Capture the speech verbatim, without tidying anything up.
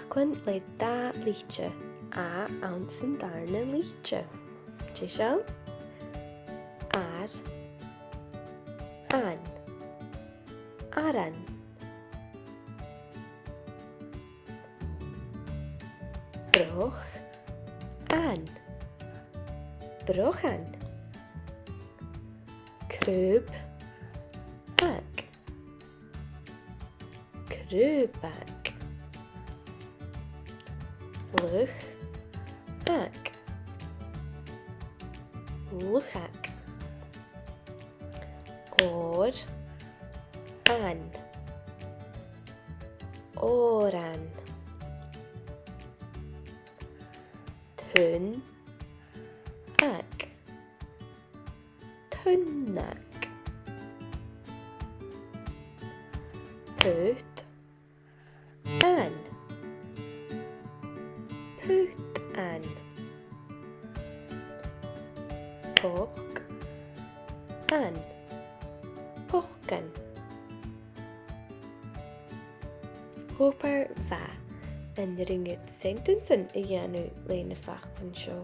Faclan le dà lite, a anns an dàrna lite. Deiseil? Ar, an, aran. Brochan, brochan. Crùbag, crùbag. Luchag, luchag. Òran, òran. Tunnag, tunnag. Putan, putan. Pocan, pocan. Obair mhath. An urrainn dhut seantansan a dhèanamh leis na faclan seo?